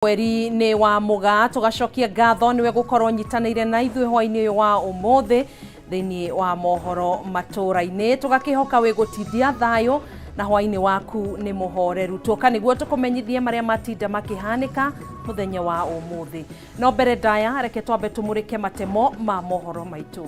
Mweri-inĩ wa Mũgaa tũgacokia ngatho nĩwe gũkorwo nyitanĩire na ithuĩ hwaĩ-inĩ ũyũ wa ũmũthĩ thĩinĩ wa mohoro matũra-inĩ. Tũgakĩhoka wĩ gũtindia thayũ na hwaĩ-inĩ waku nĩ mũhoreru. Tuoka nĩguo tũkũmenyithie marĩa matinda makĩhanĩka mũthenya wa ũmũthĩ. No mbere ndaya reke twambe tũmũrĩke matemo ma mohoro maitũ.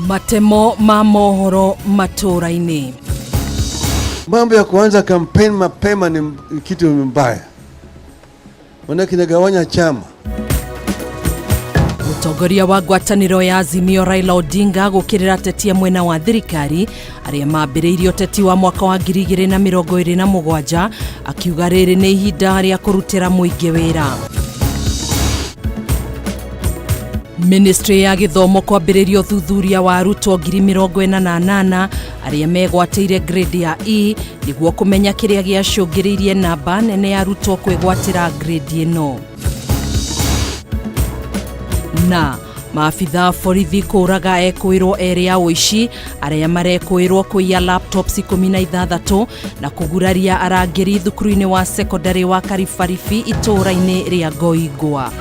Matemo ma mohoro matũra-inĩ. Mambo ya kuanza kampeni mapema ni kitu mbaya, manake inagawanya chama. Mũtongoria wa ngwatanĩro ya Azimio Raila Odinga gũkĩrĩra ateti a mwena wa thirikari arĩa mambĩrĩirie ũteti wa mwaka wa 2027 akiuga rĩrĩ nĩ ihinda rĩa kũrutĩra mũingĩ wĩra. Ministry ya gĩthomo kwambĩrĩria ũthuthuria wa arutwo 48,000 arĩa megwatĩire grade ya E nĩguo kũmenya kĩrĩa gĩacũngĩrĩirie namba nene ya arutwo kwĩgwatĩra grade ĩno. Na maabitha borithi kũraga ekũĩrwo erĩ a ũici arĩa marekũĩrwo kũiya laptops 16 na kũguraria arangĩri thukuru-inĩ wa sekondari wa Karibaribi itũũra-inĩ rĩa Ngoingwa.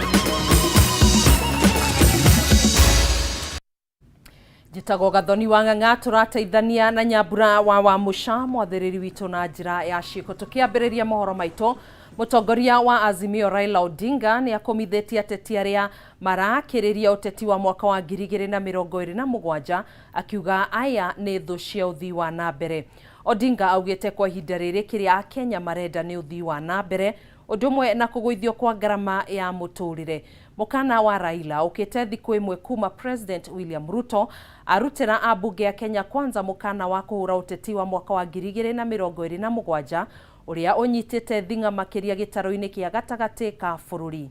Njĩtagwo Gathoni wa Ng'ang'a, tũrateithania na Nyambura wa Wamũca mwathĩrĩri witũ na njĩra ya ciĩko. Tũkĩambĩrĩria mohoro maitũ, mũtongoria wa Azimio Raila Odinga nĩ akũmithĩtie ateti arĩa marakĩrĩria ũteti wa mwaka wa 2027 akiuga aya nĩ thũ cia ũthii wa na mbere. Odinga augĩte kwa ihinda rĩrĩ kĩrĩa Akenya marenda nĩ ũthii wa na mbere ũndũ ũmwe na kũgũithio kwa ngarama ya mũtũrĩre. Mũkana wa Raila ũkĩte thikũ ĩmwe kuma President William Ruto arutĩra ambunge a Kenya Kwanza mũkana wa kũhũra ũteti wa mwaka wa 2027 ũrĩa ũnyitĩte thing'a makĩria gĩtarũ-inĩ kĩa gatagatĩ ka bũrũri.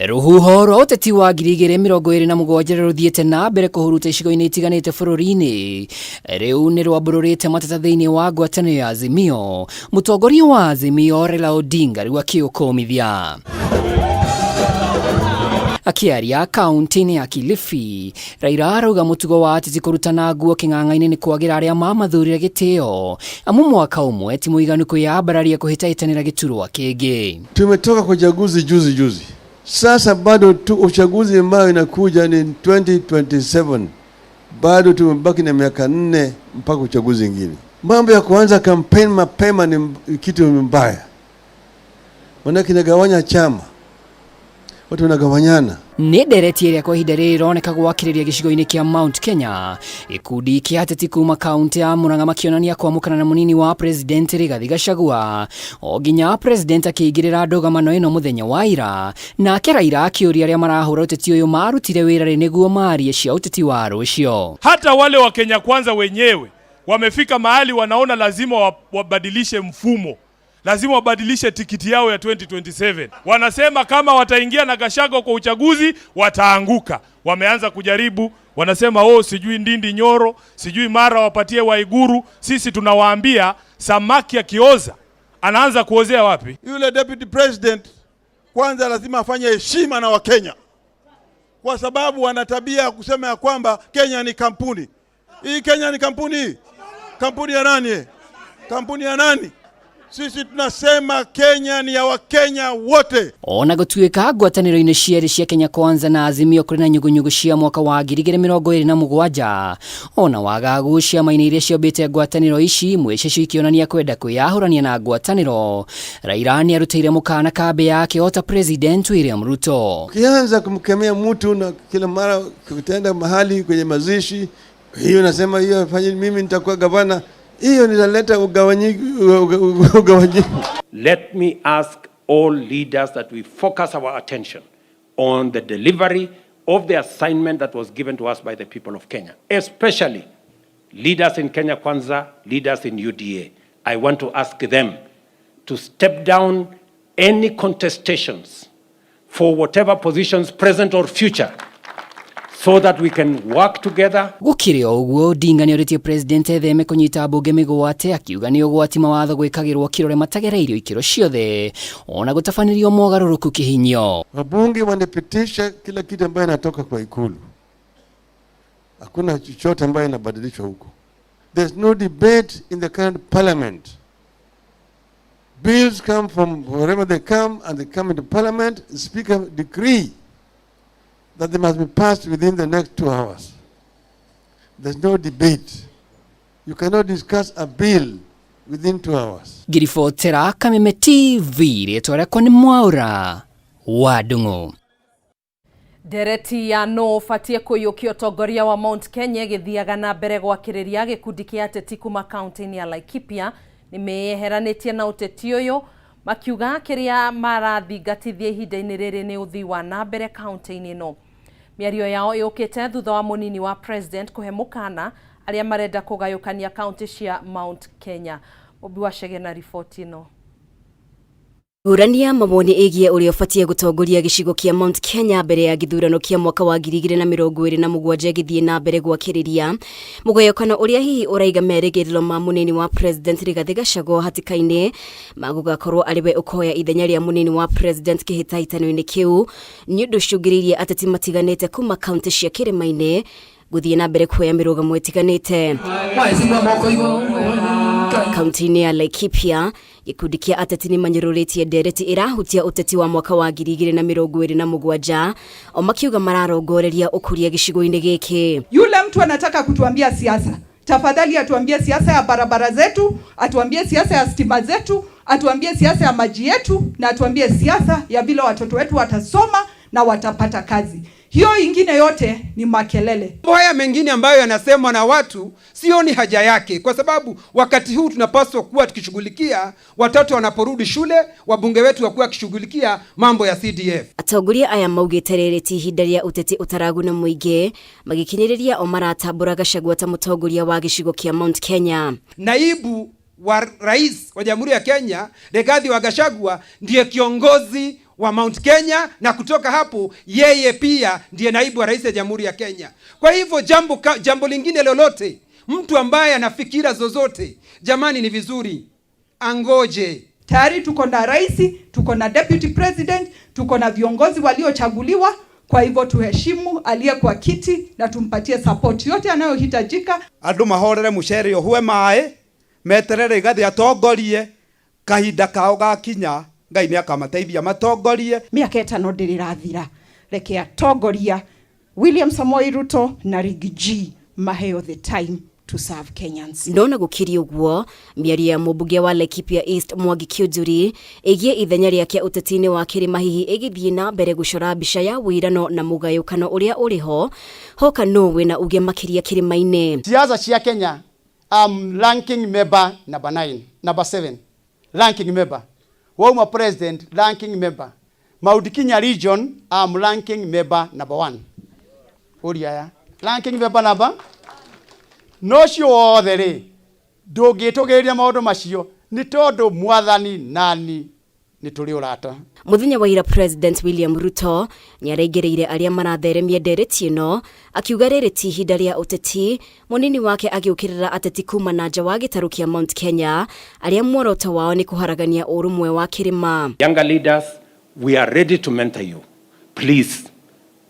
Rũhuho rwa ũteti wa 2027 rũthiĩte na mbere kũhuruta icigo-inĩ itiganĩte bũrũri-inĩ. Rĩu nĩ rwambũrũrĩte mateta thĩinĩ wa ngwatanĩro ya Azimio. Mũtongoria wa Azimio Raila Odinga rĩu akĩũkũmithia. Akĩaria kaunti-inĩ ya Kilifi, Raila arauga mũtugo wa ateti kũrutana nguo kĩng'ang'a-inĩ nĩ kwagĩra arĩa mamathurire gĩtĩo, amu mwaka ũmwe ti mũiganu kwĩyambararia kũhĩtahĩtanĩra gĩturwa kĩngĩ. Tumetoka kwa uchaguzi juzi juzi, sasa bado tu uchaguzi ambayo inakuja ni 2027, bado tumebaki na miaka 4 mpaka uchaguzi ingine. Mambo ya kuanza kampeni mapema ni kitu mbaya, manake inagawanya chama, watu wanagawanyana. Nĩ ndereti ĩrĩa kwa ihinda rĩrĩ ĩroneka gwakĩrĩria gĩcigo-inĩ kĩa Mount Kenya. Gĩkundi kĩa ateti kuma kaunti ya Murang'a makĩonania kwamũkana na mũnini wa president Rigathi Gachagua o nginya president akĩingĩrĩra ndũgamano ĩno mũthenya wa ira. Nake Raila akĩũria arĩa marahũra ũteti ũyũ marutire wĩra rĩ nĩguo marie cia ũteti wa rũciũ. Hata wale wa Kenya Kwanza wenyewe wamefika mahali wanaona lazima wabadilishe mfumo, lazima wabadilishe tikiti yao ya 2027. Wanasema kama wataingia na Gachagua kwa uchaguzi wataanguka. Wameanza kujaribu, wanasema oh, sijui Ndindi Nyoro, sijui mara wapatie Waiguru. Sisi tunawaambia samaki akioza anaanza kuozea wapi? Yule deputy president kwanza lazima afanye heshima na Wakenya, kwa sababu wana tabia ya kusema ya kwamba Kenya ni kampuni. Hii Kenya ni kampuni? Kampuni ya nani? Kampuni ya nani? Sisi tunasema Kenya ni ya Wakenya wote. Ona gũtuĩka ngwatanĩro-inĩ cierĩ cia Kenya Kwanza na Azimio kũrĩ na nyugunyugu cia mwaka wa 2027, ona wagagu ciama-inĩ iria ciombĩte ngwatanĩro ici, imwe ciacio ikĩonania kwenda kwĩyahũrania na ngwatanĩro. Raila nĩarutĩire mũkana kambĩ yake ota President William Ruto. Ukianza kumkemea mtu na kila mara kutenda mahali kwenye mazishi, hiyo nasema hiyo afanye, mimi nitakuwa gavana, hiyo nitaleta ugawanyiko. Let me ask all leaders that we focus our attention on the delivery of the assignment that was given to us by the people of Kenya, especially leaders in Kenya Kwanza, leaders in UDA. I want to ask them to step down any contestations for whatever positions, present or future, so that we can work together. Gũkĩrĩ o ũguo, Odinga nĩorĩtie president etheme kũnyita mbunge mĩgwate, akiuga nĩ ũgwati mawatho gwĩkagĩrwo kĩrore matagereirio ikĩro ciothe ona gũtabanĩrio mogarũrũku kĩhinyo. Wabunge wanapitisha kila kitu ambayo inatoka kwa Ikulu, hakuna chochote ambayo inabadilishwa huko. There's no debate in the current parliament. Bills come from wherever they come and they come into parliament. The speaker decree that they must be passed within the next 2 hours. There's no debate. You cannot discuss a bill within 2 hours. Ngiribotera Kameme TV, rĩtwa rĩakwa nĩ Mwaura wa Ndung'u. Ndereti ya nũ ũbatiĩ kũiyũkia ũtongoria wa Mount Kenya ĩgĩthiaga na mbere gwakĩrĩria gĩkundi kĩa ateti kuma kaunti-inĩ ya Laikipia nĩmeyeheranĩtie na ũteti ũyũ makiuga kĩrĩa marathingatithia ihinda-inĩ rĩrĩ nĩ ũthii wa na mbere kaunti-inĩ ĩno. Mĩario yao ĩũkĩte thutha wa mũnini wa president kũhe mũkana arĩa marenda kũgayũkania kaunti cia Mount Kenya. Mũmbi wa Chege na riboti ĩno. Ngũrani mawoni ĩgiĩ ũrĩa ũbatiĩ gũtongoria gĩcigo kĩa Mount Kenya mbere ya gĩthurano kĩa mwaka wa 2027 gĩthiĩ na mbere gwakĩrĩria mũgayũkano ũrĩa hihi ũraiga merĩgĩrĩro ma mũnini wa president Rigathĩ Gachagua hatĩka-inĩ ma gũgakorwo arĩ we ũkoya ithenya rĩa mũnini wa president kĩhĩtahĩtano-inĩ kĩu nĩ ũndũ ũcũngĩrĩirie ateti matiganĩte kuma kaunti cia kĩrĩma-inĩ gũthiĩ na mbere kuoya mĩrũgamo ĩtiganĩte. Kaunti-inĩ ya Laikipia gĩkundi kĩa ateti nĩ manyũrũrĩtie ndereti ĩrahutia ũteti wa mwaka wa 2027 o makiuga mararongoreria ũkũria gĩcigo-inĩ gĩkĩ. Yule mtu anataka kutuambia siasa, tafadhali atuambie siasa ya barabara zetu, atuambie siasa ya stima zetu, atuambie siasa ya maji yetu, na atuambie siasa ya vile watoto wetu watasoma na watapata kazi. Hiyo ingine yote ni makelele. Mambo haya mengine ambayo yanasemwa na watu sioni haja yake, kwa sababu wakati huu tunapaswa kuwa tukishughulikia watoto wanaporudi shule, wabunge wetu wakuwa wakishughulikia mambo ya CDF. Atongoria aya maugĩte rĩrĩ ti ihinda rĩa ũteti ũtaraguna mũingĩ, magĩkinyĩrĩria o maratambũra Gachagua ta mũtongoria wa gĩcigo kĩa Mount Kenya. Naibu wa rais wa Jamhuri ya Kenya Rigathi wa Gachagua ndiye kiongozi wa Mount Kenya, na kutoka hapo yeye pia ndiye naibu wa rais wa Jamhuri ya Kenya. Kwa hivyo jambo lingine lolote, mtu ambaye anafikira zozote, jamani, ni vizuri angoje. Tayari tuko na rais, tuko na deputy president, tuko na viongozi waliochaguliwa. Kwa hivyo tuheshimu aliye kwa kiti na tumpatie support yote anayohitajika. Andu mahorere mucere ũhue maĩ, meterere Rigathi atongorie, kahinda kao gakinya Ngai nĩ akamateithia matongorie. Mĩaka 5 ndĩrĩrathira, reke atongoria William Samoei Ruto na Riggy G maheo the time to serve Kenyans. Ndona gũkĩria ũguo, mĩario ya mũmbunge wa Laikipia East Mwangi Kiunjuri ĩgiĩ ithenya rĩake ũteti-inĩ wa kĩrĩma hihi ĩgĩthiĩ na mbere gũcora mbica ya wĩirano na mũgayũkano ũrĩa ũrĩ ho hoka nũ wĩna uge makĩria kĩrĩma-inĩ. Siasa cia Kenya, I'm ranking member number 9, number 7, ranking member. Wauma president, ranking member. Mount Kenya region, I'm ranking member number 1. Ũria ya ranking member number no cio wothe rĩ ndũngĩtũgĩrĩria maũndũ macio nĩ tondũ mwathani nani nĩ tũrĩ ũrata. Mũthenya wa ira President William Ruto nĩaraingĩrĩire arĩa maratheremia ndereti ĩno akiuga rĩrĩ ti ihinda rĩa ũteti, mũnini wake agĩũkĩrĩra ateti kuma na nja wa gĩtarũ kĩa Mount Kenya arĩa muoroto wao nĩ kũharagania ũrũmwe wa kĩrĩma. Younger leaders, we are ready to mentor you. Please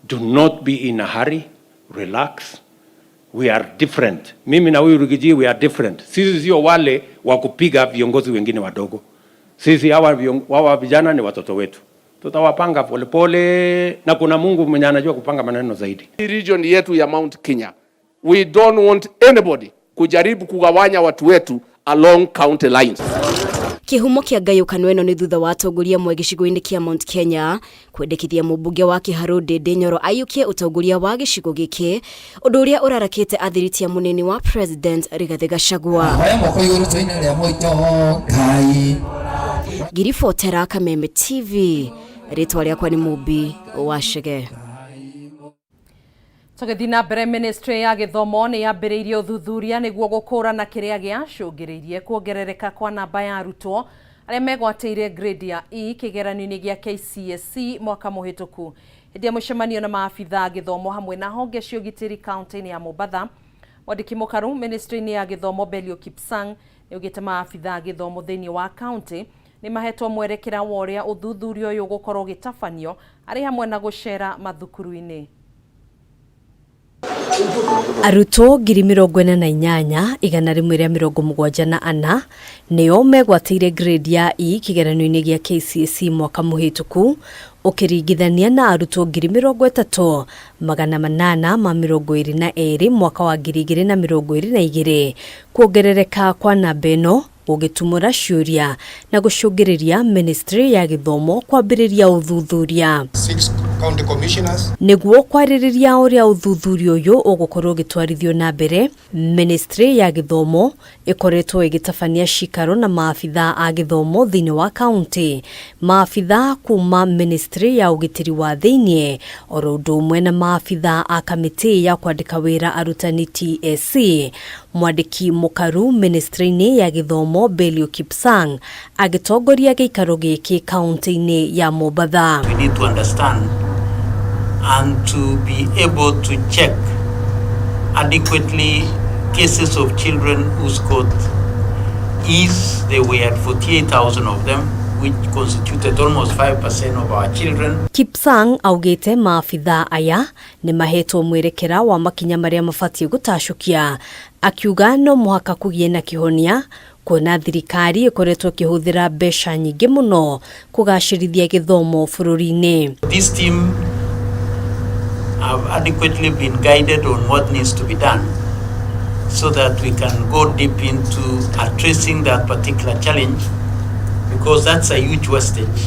do not be in a hurry. Relax. We are different. Mimi na huyu Riggy G, we are different. Sisi sio wale wa kupiga viongozi wengine wadogo. Sisi hawa vijana ni watoto wetu. Tutawapanga polepole, na kuna Mungu mwenye anajua kupanga maneno zaidi. Region yetu ya Mount Kenya, we don't want anybody kujaribu kugawanya watu wetu along county lines. Kĩhumo kĩa ngayũkano ĩno nĩ thutha wa atongoria amwe gĩcigo-inĩ kĩa Mount Kenya kwendekithia mũmbunge wa Kĩharũ Ndindi Nyoro aiyũkie ũtongoria wa gĩcigo gĩkĩ, ũndũ ũrĩa ũrarakĩte athiriti ya mũnini wa president Rigathĩ Gachagua. Ngiribotera Kameme TV, rĩtwa rĩakwa nĩ Mũmbi wa Chege. Tũgĩthiĩ na mbere, ministry ya gĩthomo nĩ yambĩrĩirie ũthuthuria nĩguo gũkũrana kĩrĩa gĩacũngĩrĩirie kuongerereka kwa namba ya arutwo Arĩa megwatĩire grade ya E kĩgeranio-inĩ gĩa KCSE mwaka mũhĩtũku. Hĩndĩ ya mũcemanio na maabithaa a gĩthomo hamwe na honge cia ũgitĩri kaunti-inĩ ya Mombatha, mwandĩki mũkaru ministry-inĩ ya gĩthomo Belio Kipsang nĩaugĩte maabithaa a gĩthomo thĩinĩ wa kaunti nĩ mahetwo mwerekera wa ũrĩa ũthuthuria ũyũ ũgũkorwo ũgĩtabanio arĩ hamwe na gũcera mathukuru-inĩ. Arutwo 48,174 nĩo megwatĩire grade ya E kĩgeranio-inĩ gĩa KCSE mwaka mũhĩtũku ũkĩringithania na arutwo 30,822 mwaka wa 2022. Kuongerereka kwa namba ĩno gũgĩtumũra ciũria na gũcũngĩrĩria ministry ya gĩthomo kwambĩrĩria ũthuthuria. 6 county commissioners. Nĩguo kwarĩrĩria ũrĩa ũthuthuria ũyũ ũgũkorwo ũgĩtwarithio na mbere, ministry ya gĩthomo ĩkoretwo ĩgĩtabania cikaro na maabithaa a gĩthomo thĩinĩ wa kaunti, maabithaa kuma ministry ya ũgitĩri wa thĩinĩ oro ũndũ ũmwe na maabithaa a kamĩtĩ ya kwandĩka wĩra arutani TSC. Mwandĩki mũkaru ministry-inĩ ya gĩthomo Belio Kipsang agĩtongoria gĩikaro gĩkĩ kaunti-inĩ ya Mombatha. We need to understand and to be able to check adequately cases of children who scored E's. There were 48,000 of them, which constituted almost 5% of our children. Kipsang augĩte maabithaa aya nĩ mahetwo mwerekera wa makinya marĩa mabatiĩ gũtacũkia, akiuga no mũhaka kũgĩe na kĩhonia kuona thirikari ĩkoretwo ĩkĩhũthĩra mbeca nyingĩ mũno kũgacĩrithia gĩthomo bũrũri-inĩ. This team have adequately been guided on what needs to be done so that we can go deep into addressing that particular challenge, because that's a huge wastage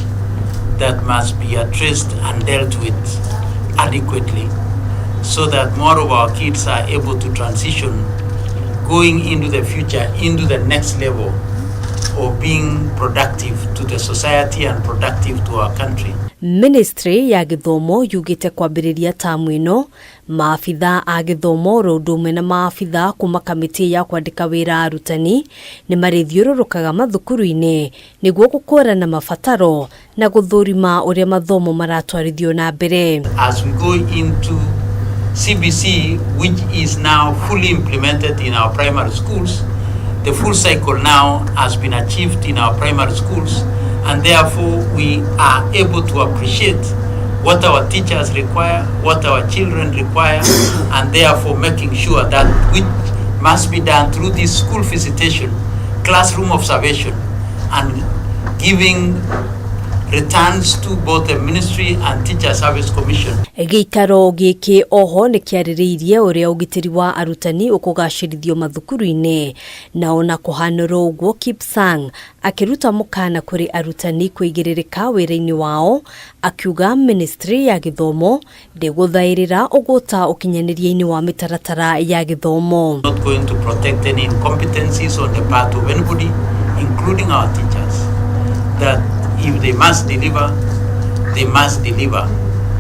that must be addressed and dealt with adequately so that more of our kids are able to transition going into the future, into the next level of being productive to the society and productive to our country. Ministry ya gĩthomo yugĩte kwambĩrĩria tamu ĩno maabithaa a gĩthomo oro ũndũ ũmwe na maabithaa kuma kamĩtĩ ya kwandĩka wĩra arutani nĩ marĩthiũrũrũkaga mathukuru-inĩ nĩguo gũkũrana mabataro na gũthũrima ũrĩa mathomo maratwarithio na mbere. As we go into CBC, which is now fully implemented in our primary schools, the full cycle now has been achieved in our primary schools, and therefore we are able to appreciate what our teachers require, what our children require, and therefore making sure that which must be done through this school visitation, classroom observation, and giving returns to both the Ministry and Teacher Service Commission. Gĩikaro gĩkĩ oho nĩ kĩarĩrĩirie ũrĩa ũgitĩri wa arutani ũkũgacĩrithio mathukuru-inĩ, na ona kũhanũrwo ũguo Kipsang akĩruta mũkana kũrĩ arutani kũigĩrĩrĩka wĩra-inĩ wao, akiuga ministry ya gĩthomo ndĩgũthaĩrĩra ũgũta ũkinyanĩria-inĩ wa mĩtaratara ya gĩthomo. Not going to protect any incompetencies on the part of anybody, including our teachers, that if they must deliver, they must deliver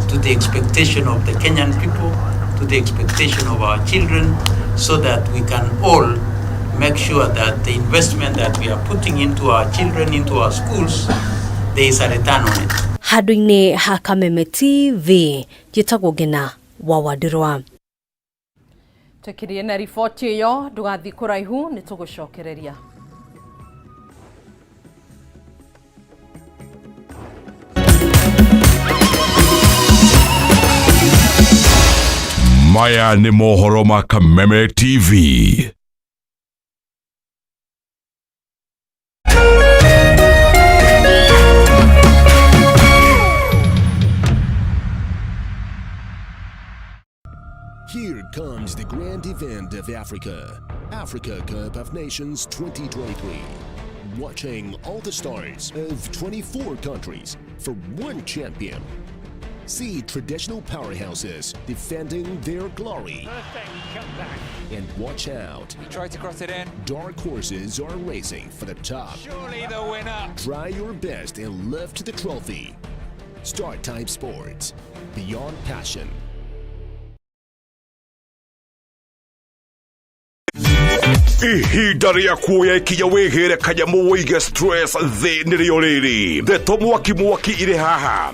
to the expectation of the Kenyan people, to the expectation of our children, so that we can all make sure that the investment that we are putting into our children, into our schools, there is a return on it. Handũ-inĩ ha Kameme TV, njĩtagwo Ngena wa Wandirwa. Twekirie na riboti ĩyo, ndũgathiĩ kũraihu nĩ tũgũcokereria. Maya nĩ mohoro ma Kameme TV. Here comes the grand event of Africa, Africa Cup of Nations 2023. Watching all the stars of 24 countries for one champion. See traditional powerhouses defending their glory. Perfect comeback. And watch out. He tried to cross it in. Dark horses are racing for the top. Surely the winner. Try your best and lift the trophy. Star Time Sports. Beyond passion. Ihinda rĩa kuoya ikinya wĩgĩre kanyamũ wĩige stress thĩ nĩrĩo rĩrĩ. Ndeto mwaki mwaki irĩ haha.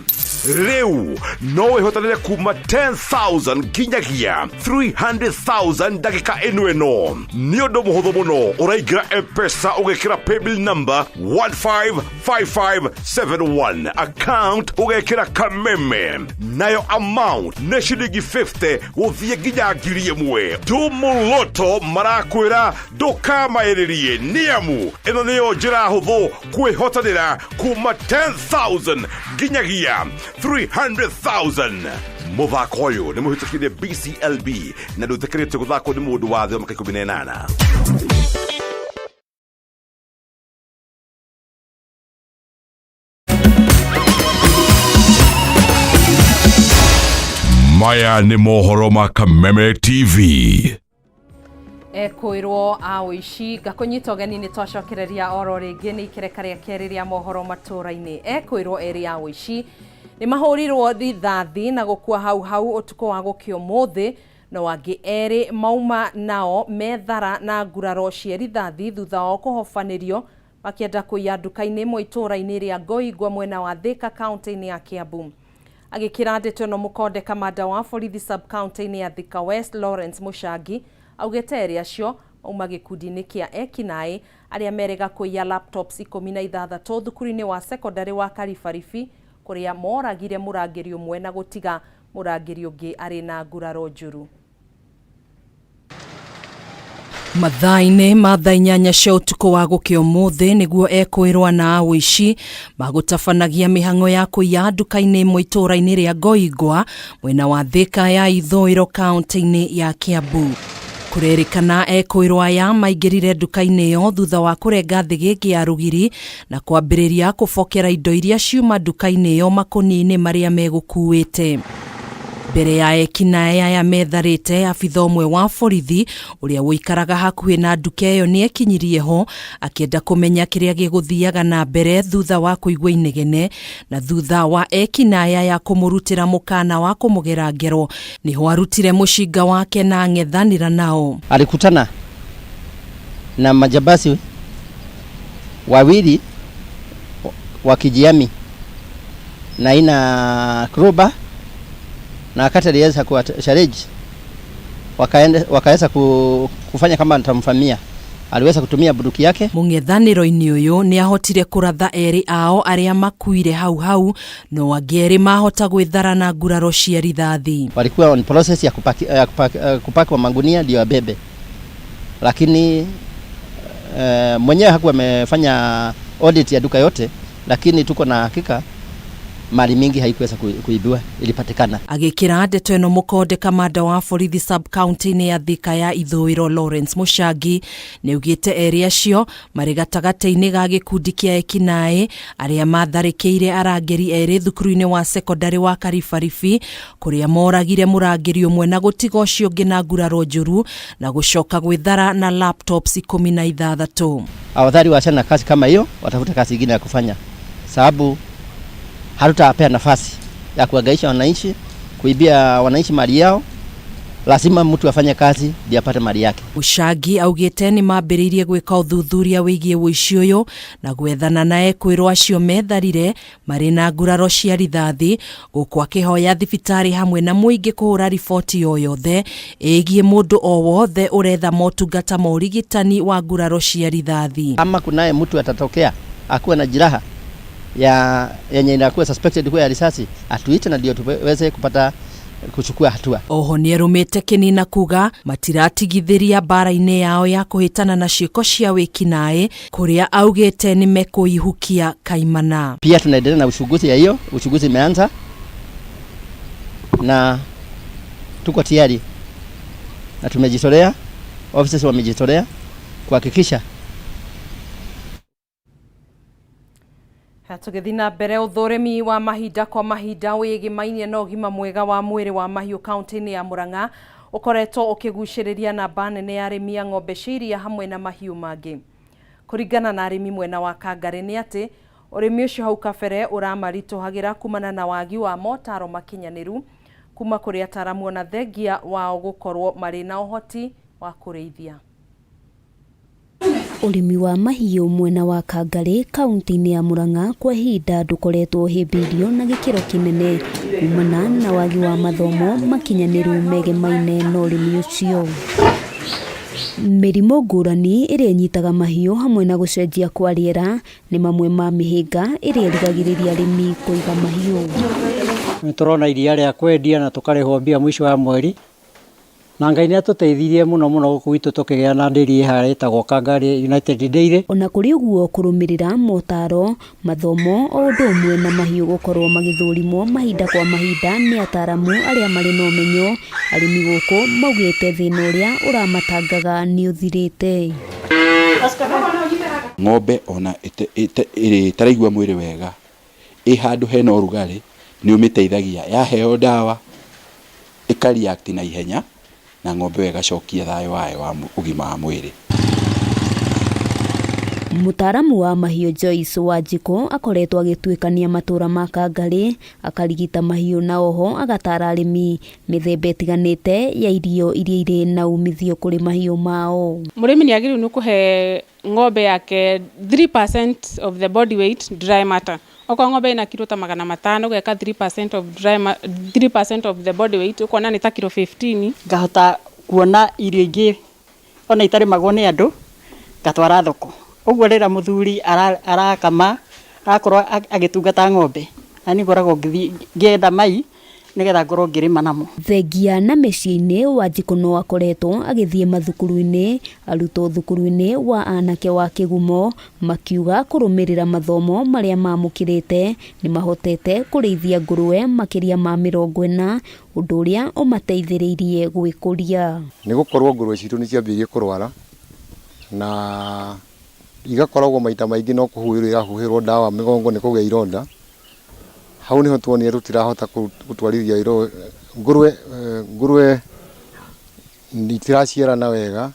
Rĩu no wĩhotanĩre kuma 10,000 nginyagia 300,000 ndagĩka ĩno ĩno. Nĩ ũndũ mũhũthũ mũno, ũraingĩra M-Pesa ũgekĩra paybill number 155571, account ũgekĩra Kameme, nayo amount nĩ ciringi 50 gũthiĩ nginya 1,000. Tumuloto marakwĩra ndũkamaĩrĩrie, nĩamu ĩno nĩyo njĩra hũthũ kwĩhotanĩra kuma 10,000 nginyagia 300,000. Mũthako ũyũ nĩ mũhĩtũkire BCLB na ndũtĩkĩrĩtio gũthakwo nĩ mũndũ wa thĩ wa mĩaka 18. Maya nĩ mohoro ma Kameme TV. Ekwĩrwo a ũici ngakũnyita ũgeni nĩ twacokereria oro rĩngĩ nĩ ikereka rĩa kerĩ rĩa mohoro matũũra-inĩ. Ekwĩrwo erĩ a ũici nĩ mahũrirwo rithathi na gũkua hau hau ũtukũ wa gũkĩa ũmũthĩ, no angĩ erĩ mauma nao methara na nguraro cia rithathi thutha wao kũhobanĩrio makĩenda kũiya nduka-inĩ ĩmwe itũũra-inĩ rĩa Ngoingwa mwena wa Thika kaunti-inĩ ya Kiambu. Agĩkĩra ndeto ĩno mũkonde kamanda wa borithi sub county-inĩ ya Thika West Lawrence Mũcangi augĩte erĩ acio mauma gĩkundi-inĩ kĩa ekinaĩ arĩa merĩga kũiya laptops 16 thukuru-inĩ wa secondary wa Karibaribi kũrĩa moragire mũrangĩri ũmwe na gũtiga mũrangĩri ũngĩ arĩ na nguraro njũru. Mathaa-inĩ ma thaa inyanya cia ũtukũ wa gũkĩa ũmũthĩ nĩguo ekwĩrwo na ũici magũtabanagia mĩhang'o ya kũiya nduka-inĩ ĩmwe itũũra-inĩ rĩa Ngoingwa mwena wa Thika ya Ithũĩro kaunti-inĩ ya Kiambu. Kũrerĩkana ekwĩrwo aya maingĩrire nduka-inĩ ĩyo thutha wa kũrenga thĩgĩngĩ ya rũgiri na kwambĩrĩria kũbokera indo iria ciuma nduka-inĩ ĩyo makũnia-inĩ marĩa megũkuĩte. Mbere ya ekinaĩ aya metharĩte, abitha ũmwe wa borithi ũrĩa ũikaraga hakuhĩ na nduka ĩyo nĩ ekinyirie ho akĩenda kũmenya kĩrĩa gĩgũthiaga na mbere thutha wa kũigua inegene na thutha wa ekinaĩ aya kũmũrutĩra mũkana wa kũmũgera ngero nĩho arutire mũcinga wake na ang'ethanĩra nao. Alikutana na majambazi wawili wakijihami na ina kruba, na wakati aliweza kuwa challenge wakaweza kufanya kama atamfamia, aliweza kutumia bunduki yake. Mũng'ethanĩro-inĩ ũyũ nĩ ahotire kũratha erĩ ao arĩa makuire hau hau, no angĩ erĩ mahota gwĩthara na nguraro cia rithathi. Walikuwa on process ya kupakwa magunia ndio wabebe, lakini mwenyewe hakuwa amefanya audit ya duka yote, lakini tuko na hakika mali mingi haikuweza kuibiwa, ilipatikana. Agĩkĩra ndeto ĩno mũkonde kamanda wa borithi sub county-inĩ ya Thika ya Ithũĩro Lawrence Mũcangi nĩaugĩte erĩ acio marĩ gatagatĩ-inĩ ga gĩkundi kĩa ekinaĩ arĩa matharĩkĩire arangĩri erĩ thukuru-inĩ wa secondary wa Karibaribi kũrĩa moragire mũrangĩri ũmwe na gũtiga ũcio ũngĩ na nguraro njũru na gũcoka gwĩthara na laptops 16. Afadhali waachane na kazi kama hiyo, watafute kazi nyingine ya kufanya, sababu hatutawapea nafasi ya kuhangaisha wananchi, kuibia wananchi mali yao. Lazima mtu afanye kazi ndiye apate mali yake. Mũcangi augĩte nĩ mambĩrĩirie gwĩka ũthuthuria wĩgiĩ ũici ũyũ na gwethana na ekwĩrwo acio metharire marĩ na nguraro cia rithathi, gũkũ akĩhoya thibitarĩ hamwe na mũingĩ kũhũra riboti o yothe ĩgiĩ mũndũ o wothe ũretha motungata ma ũrigitani wa nguraro cia rithathi. Kama kunaye mtu atatokea akuwe na jeraha ya yenye inakuwa suspected kuwa ya risasi, atuite na ndio tuweze kupata kuchukua hatua. Oho nĩerũmĩte kĩnina kuga matiratigithĩria mbara-inĩ yao ya kũhĩtana na ciĩko cia wĩkinaĩ kũrĩa augĩte nĩmekũihukia kaimana. Pia tunaendelea na uchunguzi ya hiyo, uchunguzi imeanza na tuko tayari na tumejitolea, officers wamejitolea kuhakikisha. Tũgĩthiĩ na mbere ũthũrimi wa mahinda kwa mahinda wĩgĩmainie na ũgima mwega wa mwĩrĩ wa mahiũ kaunti-inĩ ya Murang'a ũkoretwo ũkĩgucĩrĩria namba nene ya arĩmi a ng'ombe cia iria hamwe na mahiũ mangĩ. Kũringana na arĩmi mwena wa Kangarĩ nĩ atĩ ũrĩmi ũcio hau kabere ũramaritũhagĩra kumana na wagi wa motaro makinyanĩru kuma kũrĩ ataramu ona thengia wao gũkorwo marĩ na ũhoti wa kũrĩithia. Ũrĩmi wa mahiũ mwena wa Kangarĩ kaunti-inĩ ya Murang'a kwa ihinda ndũkoretwo ũhĩmbĩirio na gĩkĩro kĩnene kumana na wagi wa mathomo makinyanĩru megemaine na ũrĩmi ũcio. Mĩrimũ ngũrani ĩrĩa ĩnyitaga mahiũ hamwe na gũcenjia kwa rĩera nĩ mamwe ma mĩhĩnga ĩrĩa ĩrigagĩrĩria arĩmi kũiga mahiũ. Nĩ tũrona iria rĩa kwendia na tũkarĩhwo mbia mũico wa mweri na Ngai nĩ atũteithirie mũno mũno gũkũ gwitũ tũkĩgĩa na ndĩri ĩ harĩa ĩtagwo Kangarĩ United Dairy. Ona kũrĩ ũguo kũrũmĩrĩra motaro, mathomo o ũndũ ũmwe na mahiũ gũkorwo magĩthũrimwo mahinda kwa mahinda nĩ ataramu arĩa marĩ na ũmenyo, arĩmi gũkũ maugĩte thĩna ũrĩa ũramatangaga nĩ ũthirĩte. Ng'ombe ona ĩrĩ ĩtaraigua mwĩrĩ wega ĩ handũ hena ũrugarĩ nĩ ũmĩteithagia yaheo ndawa ĩka react na ihenya na ng'ombe ĩyo ĩgacokia thayũ wayo wa ũgima wa mwĩrĩ. Mũtaaramu wa mahiũ Joyce Wanjikũ akoretwo agĩtuĩkania matũra ma Kangarĩ akarigita mahiũ na oho agatara arĩmi mĩthemba ĩtiganĩte ya irio iria irĩ na umithio kũrĩ mahiũ mao. Mũrĩmi nĩ agĩrĩirwo nĩ kũhe ng'ombe yake 3% of the body weight dry matter. Okorwo ng'ombe ĩna kiro ta 500 ũgeka 3% of dry 3% of the body weight ũkona nĩ ta kiro 15. Ngahota kuona irio ingĩ ona itarĩmagwo nĩ andũ ngatwara thoko. Ũguo rĩrĩa mũthuri arakama akorwo agĩtungata ng'ombe na niĩ ngoragwo ngĩenda mai nĩgetha ngorwo ngĩrĩma namo. Thengia na mĩciĩ-inĩ Wanjikũ no akoretwo agĩthiĩ mathukuru-inĩ arutwo thukuru-inĩ wa anake wa Kĩgumo makiuga kũrũmĩrĩra mathomo marĩa mamũkĩrĩte nĩ mahotete kũrĩithia ngũrũwe makĩria ma 40 ũndũ ũrĩa ũmateithĩrĩirie gwĩkũria. Nĩ gũkorwo ngũrũwe citũ nĩ ciambĩrĩirie kũrwara na igakoragwo maita maingĩ no kũhuhĩrwo irahuhĩrwo ndawa mĩgongo nĩ kũgĩa ironda. Hau niho tuonire tũtirahota gũtwarithia ngũrũwe, ngũrũwe itiraciarana wega.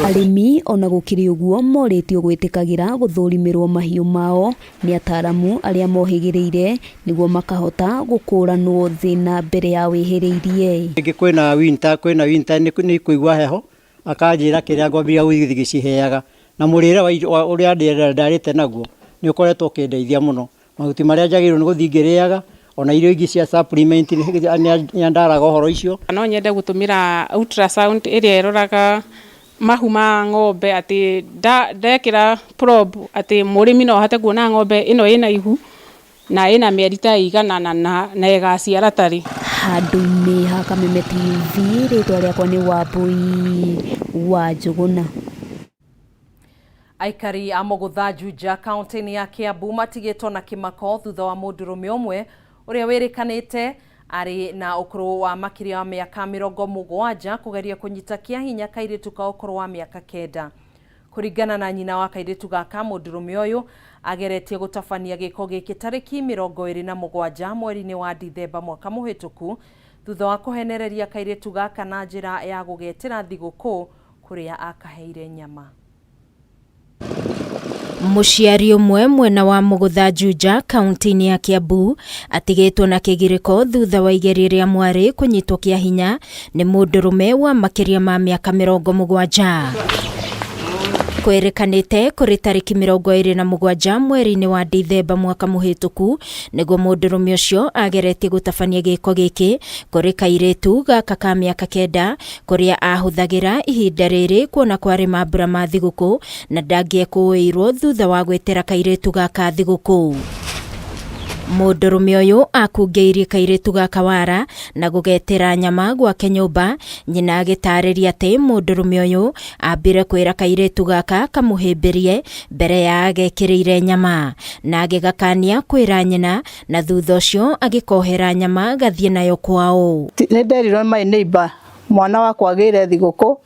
Arĩmi ona gũkĩrĩ ũguo morĩtio gwĩtĩkagĩra gũthũrimĩrwo mahiũ mao nĩ ataramu arĩa mohĩgĩrĩire nĩguo makahota gũkũranwo thĩna mbere ya wĩhĩrĩirie. Rĩngĩ kwĩna winter, kwĩna winter nĩ kũigua heho akanjĩra kĩrĩa ngwambia gũthiĩ ngĩciheaga na mũrĩre wa ũrĩa ndarĩte naguo nĩ ũkoretwo ũkĩndeithia mũno. Mahuti marĩa njagĩrĩirwo nĩ gũthiĩ ngĩrĩaga ona irio ingĩ cia supplement nĩ andaraga ũhoro icio. No nyende gũtũmĩra ultrasound ĩrĩa ĩroraga mahu ma ng'ombe atĩ ndekĩra probe atĩ mũrĩmi no ahote kuona ng'ombe ĩno ĩna ihu na ĩna mĩeri ta ĩigana na ĩgaciara tarĩ. Handũ-inĩ ha Kameme TV rĩtwa rĩakwa nĩ Wambui wa Njũgũna. Aikari a Mũgũtha Juja kaunti-inĩ ya Kiambu matigĩtwo na kĩmako thutha wa mũndũrũme ũmwe ũrĩa wĩrĩkanĩte arĩ na ũkũrũ wa makĩria wa mĩaka 70 kũgeria kũnyita kĩa hinya kairĩtu ka ũkũrũ wa mĩaka 9. Kũringana na nyina wa kairĩtu gaka, mũndũrũme ũyũ ageretie gũtabania gĩko gĩkĩ tarĩki 27 mweri-inĩ wa Dithemba mwaka mũhĩtũku thutha wa kũhenereria kairĩtu gaka na njĩra ya gũgetĩra thigũkũ kũrĩa akaheire nyama. Mũciari ũmwe mwena wa Mũgũtha Juja kaunti-inĩ ya Kiambu atigĩtwo na kĩgirĩko thutha wa igerio rĩa mwarĩ kũnyitwo kĩa hinya nĩ mũndũrũme wa makĩria ma mĩaka 70. Kwĩrĩkanĩte kũrĩ tarĩki 27 mweri-inĩ wa Dithemba mwaka mũhĩtũku nĩguo mũndũrũme ũcio ageretie gũtabania gĩko gĩkĩ kũrĩ kairĩtu gaka ka mĩaka 9 kũrĩa ahũthagĩra ihinda rĩrĩ kuona kwarĩ mambura ma thigũkũ na ndangĩekũĩirwo thutha wa gwĩtĩra kairĩtu gaka thigũkũ. Mũndũrũme ũyũ akungĩirie kairĩtu gaka wara na gũgetĩra nyama gwake nyũmba, nyina agĩtarĩria atĩ mũndũrũme ũyũ ambire kwĩra kairĩtu gaka kamũhĩmbĩrie mbere ya agekĩrĩire nyama na agĩgakania kwĩra nyina na thutha ũcio agĩkohera nyama gathiĩ nayo kwao. Nĩ nderirwo my neighbor mwana wakwa agĩire thigũkũ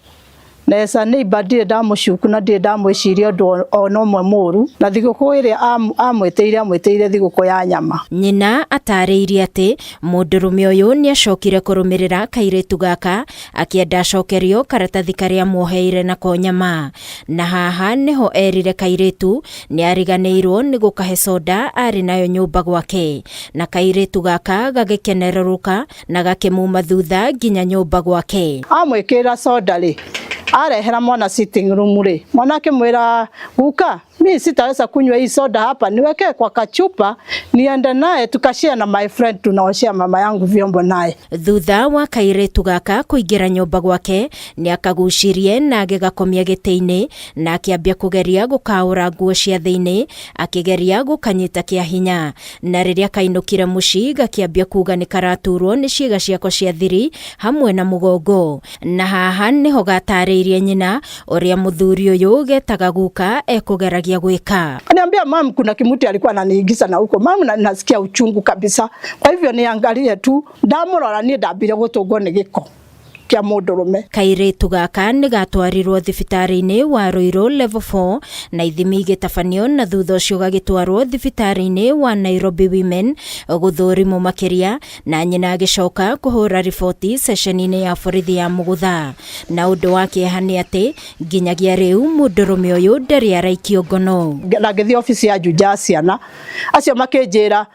nesa neighbor ndirĩ ndamũcuku na ndirĩ ndamwĩciria ũndũ ona ũmwe mũru na thigũkũ ĩrĩa amwĩtĩire thigũkũ ya nyama. Nyina atarĩirie atĩ mũndũrũme ũyũ nĩacokire kũrũmĩrĩra kairĩtu gaka akĩenda acokerio karatathi karĩa muoheire nako nyama na haha nĩho erire kairĩtu nĩariganĩirwo nĩ gũkahe soda arĩ nayo nyũmba gwake na kairĩtu gaka gagĩkenerũrũka na gakĩmuma thutha nginya nyũmba gwake. Amwĩkĩrĩra soda rĩ Arehera mwana sitting room rĩ, mwana akĩmwĩra, guka, mi sitaweza kunywa hii soda hapa, niweke kwa kachupa niende naye tukashare na my friend, tunaoshea mama yangu vyombo naye. Thutha wa kairĩtu gaka kũingĩra nyũmba gwake nĩ akagucirie na agĩgakomia gĩtĩ-inĩ na akĩambia kũgeria gũkaũra nguo cia thĩinĩ, akĩgeria gũkanyita kĩa hinya, na rĩrĩa kainũkire mũciĩ gakĩambia kuga nĩ karaturwo nĩ ciĩga ciako cia thiri hamwe na mũgongo. Na haha nĩho gatarĩirie nyina ũrĩa mũthuri ũyũ getaga guka ekũgeragia gwĩka. Kaniambia, mam, kuna kimuti alikuwa ananiingiza na huko mam, na nasikia uchungu kabisa, kwa hivyo niangalie tu. Ndamurora niĩ ndambire gũtũngwo nĩ gĩko kĩa mũndũrũme. Kairĩtu gaka nĩ gatwarirwo thibitarĩ-inĩ wa Ruiru level 4 na ithimi igĩtabanio, na thutha ũcio gagĩtwarwo thibitarĩ-inĩ wa Nairobi Women gũthũrimwo makĩria, na nyina agĩcoka kũhũra riboti ceceni-inĩ ya borithi ya Mũgũtha. Na ũndũ wa kĩeha nĩ atĩ nginyagia rĩu mũndũrũme ũyũ ndarĩ araikio ngono. Na ngĩthiĩ obici ya Juja ya ciana, acio makĩnjĩra,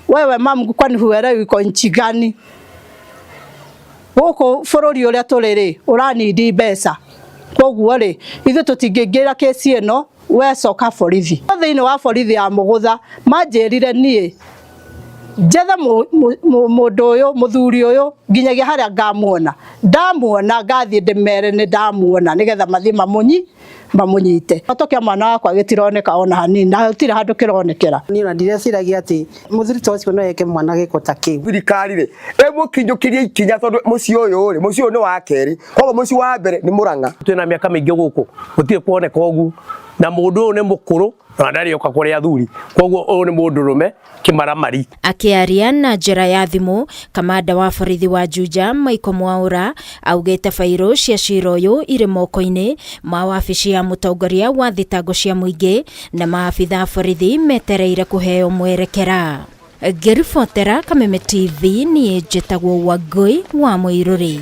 wewe mam, kwani huelewi uko nchi gani? Gũkũ bũrũri ũrĩa tũrĩ rĩ, ũranindi mbeca, koguo rĩ, ithuĩ tũtingĩingĩra kesi ĩno, we coka borithi. Thĩinĩ wa borithi ya Mũgũtha manjĩrire niĩ njethe mũndũ ũyũ, mũthuri ũyũ, nginyagia harĩa ngamuona. Ndamuona ngathiĩ ndĩmere nĩ ndamuona, nĩgetha mathiĩ mamũnyite. Kĩhoto kĩa mwana wakwa gĩtironeka ona hanini, na gũtirĩ handũ kĩronekera. Niĩ ona ndireciragia atĩ mũthuri ta ũcio no eke mwana gĩko ta kĩu. Thirikari rĩ ĩmũkinyũkĩrie ikinya, tondũ mũciĩ ũyũ rĩ, mũciĩ ũyũ nĩ wa kerĩ, koguo mũciĩ wa mbere nĩ Mũrang'a. Twĩna mĩaka mĩingĩ gũkũ gũtirĩ kuoneka ũguo, na mũndũ ũyũ nĩ mũkũrũ na ndarĩ oka kũrĩ athuri, koguo ũyũ nĩ mũndũrũme kĩmaramari. Akĩaria na njĩra ya thimũ, kamanda wa borithi wa Juja Michael Mwaura augĩte bairũ cia cira ũyũ irĩ moko-inĩ ma wabici ya mũtongoria wa thitango cia mũingĩ, na maabitha a borithi metereire kũheo mwerekera. Ngĩribotera Kameme TV, niĩ njĩtagwo Wangũi wa Mũirũrĩ.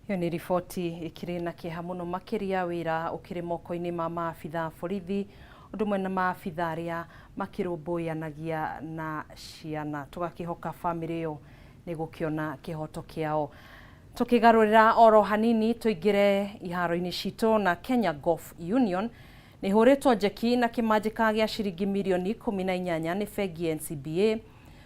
Ĩyo nĩ riboti ĩkĩrĩ na kĩeha mũno makĩria, wĩra ũkĩrĩ moko-inĩ ma maabitha a borithi ũndũ ũmwe na maabitha arĩa makĩrũmbũyanagia na ciana. Tũgakĩhoka bamĩrĩ ĩyo nĩ gũkĩona kĩhoto kĩao. Tũkĩgarũrĩra oro hanini tũingĩre iharo-inĩ citũ, na Kenya Golf Union nĩ hũrĩtwo njeki na kĩmanjĩka gĩa ciringi mirioni 18 nĩ bengi ya NCBA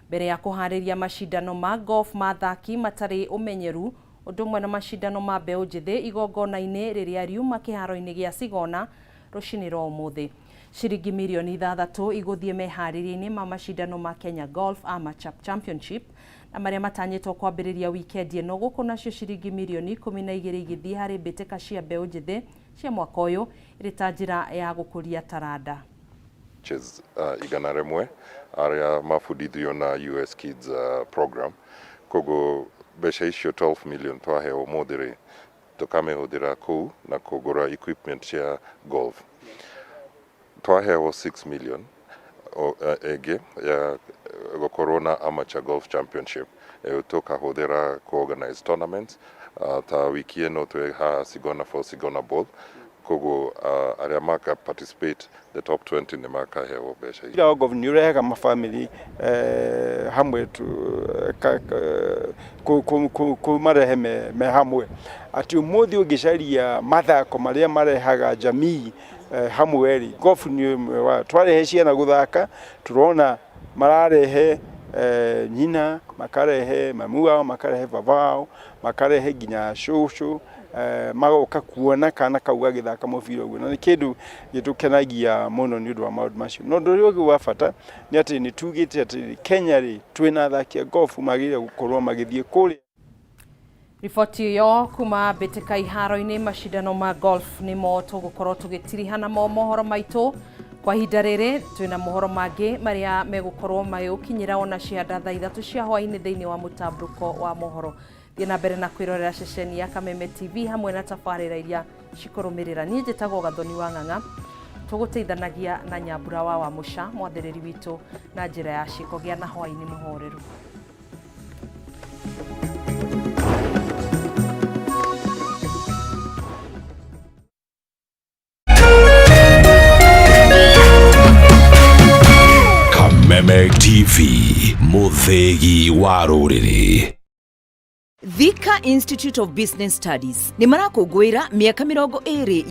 mbere ya kũharĩria macindano ma golf ma athaki matarĩ ũmenyeru ũndũ ũmwe na macindano ma mbeũ njĩthĩ igongona-inĩ rĩrĩa riuma kĩharo-inĩ gĩa Sigona rũcinĩ rwa ũmũthĩ. Ciringi mirioni 6 igũthiĩ meharĩria-inĩ ma macindano ma Kenya Golf Amateur Championship na marĩa matanyĩtwo kwambĩrĩria wikendi ĩno gũkũ, nacio ciringi mirioni 12 igĩthiĩ harĩ mbĩtĩka cia mbeũ njĩthĩ cia mwaka ũyũ ĩrĩ ta njĩra ya gũkũria taranda. Coaches 100 arĩa mabundithirio na US Kids program, koguo mbeca icio 12 million twaheo ũmũthĩ rĩ, tũkamĩhũthĩra kũu na kũgũra equipment cia golf. Twaheo 6 million ĩngĩ ya gũkorwo na amateur golf championship, tũkahũthĩra ku organize tournaments, ta wiki ĩno twĩ haha Sigona for Sigona Bowl, koguo arĩa maka participate, the top 20, nĩ makaheo mbeca icio. Mũbira wa golf nĩ ũrehaga mabamĩrĩ hamwe, kũmarehe me hamwe, atĩ ũmũthĩ ũngĩcaria mathako marĩa marehaga jamii hamwe rĩ, golf nĩ ũmwe wa. Twarehe ciana gũthaka, tũrona mararehe nyina, makarehe mamu wao, makarehe baba wao, makarehe nginya cũcũ, magoka kuona kana kau gagĩthaka mũbira ũguo, na nĩ kĩndũ gĩtũkenagia mũno nĩ ũndũ wa maũndũ macio. Na ũndũ ũrĩa ũngĩ wa bata nĩ atĩ nĩ tugĩte atĩ Kenya rĩ, twĩna athaki a golf magĩrĩire gũkorwo magĩthiĩ kũrĩa. Riboti ĩyo kuma mbĩtĩka iharo-inĩ macindano ma golf nĩmo tũgũkorwo tũgĩtiriha namo mohoro maitũ kwa ihinda rĩrĩ. Twĩna mohoro mangĩ marĩa megũkorwo magĩgũkinyĩra ona cianda thaa 3 cia hwaĩ-inĩ thĩinĩ wa mũtambũrũko wa mohoro. Thiĩ na mbere na kwĩrorera ceceni ya Kameme TV hamwe na tabarĩra iria cikũrũmĩrĩra. Niĩ njĩtagwo Gathoni wa Ng'ang'a, tũgũteithanagia na Nyambura wa Wamũca, mwathĩrĩri witũ na njĩra ya ciĩko. Gĩa na hwaĩ-inĩ mũhoreru. Kameme TV, mũthĩgi wa rũrĩrĩ. Thika Institute of Business Studies nĩ marakũngũĩra mĩaka 20.